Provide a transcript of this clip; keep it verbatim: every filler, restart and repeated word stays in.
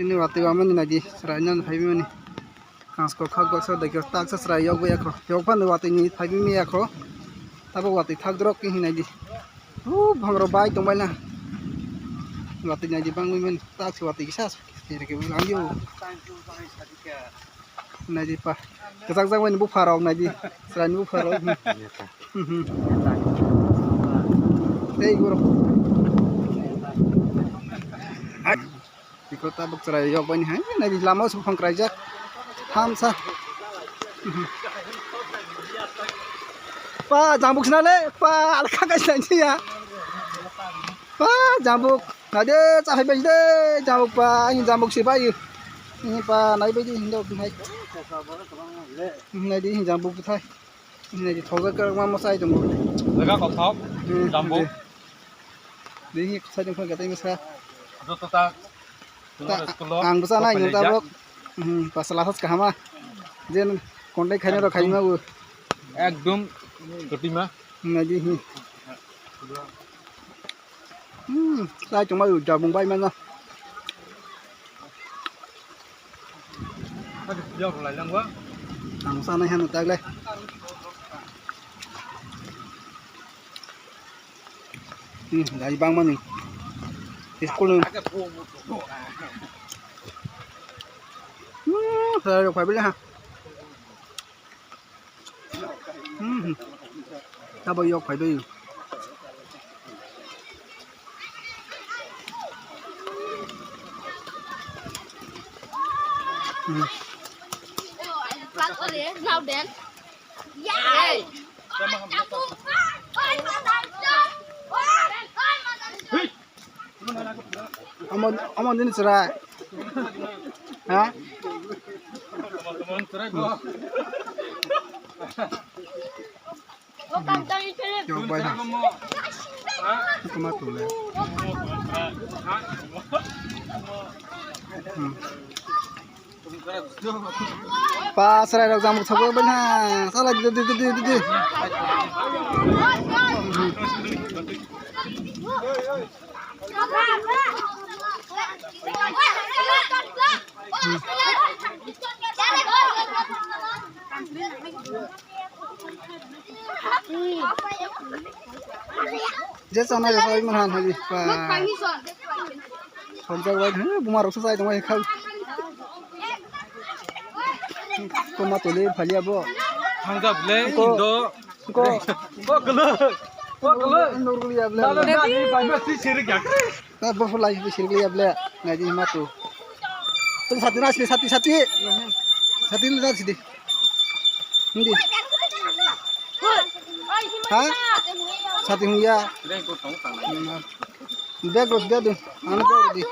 Ini watwi wamani naidi, chwrai nani phaiwi mani. Kansko khak baksa daikhe taksa chwrai yok bai yakho. Yok phano watwi ni phaiwi mi yakho. Tabuk watwi thak drok hinwi naidi. O bhangrok bai tongbaina. Watwi naidi bangwi mani. Taksa watwi kisa. Kiri kiri langyo. Naidi pa. Kwchak jak bai ni bupha rok naidi. Chwrai ni bupha rok. Tei guru. Tiko tabuk chwrai yok bai ni hai, nai lama o song kraijak. Thamsa. Pa jambuk sina le, pa alkha kai sina ya. Pa jambuk, nai de cha hai bai de, jambuk pa, ani jambuk si bai. Ini pa nai bai di hindo hai. Nai di hin jambuk thai. Nai di thoga kar ma mosai tongo. Jaga kothok, hmm, jambuk. Di hi sai tong kha gateng sa. Joto ta. Ta, ang bwsa nai nung tabuk. Hmm, pasal asas kahama. Jen kontai khaina rok khaima bu. Ekdom kotima. Nai di hi. Hmm, sai tong ma u jambuk bai mana. Yok lai lang wa. Ang sa nai hanu tag le. Hmm, dai bang mani. School ni. Hmm, sa yok phai bile ha. Hmm. Tabo yok phai bai. Hmm. Omo, omo nini chwrai. Ha? Yok bai ha. Tuma tule. Hmm. Pa chwrai rok jambuk thok bai na. Sala di di di di di. Je chana je sai man han haji pa. Somjak bai thang buma rok sai tong bai khau. Toma tole phalia bo. Thangkha ble ko, indo. Ko. Ko kele. Ko kele. Norguli able. Dale na ni bai ma si siri gak. Na bo fulai bi sirgli able. Ngai di ma tu. Tu sati na sati sati. Sati na sati. Hindi. Ha? Sati hung ya. Bag rok dia dun. Ano bag rok di.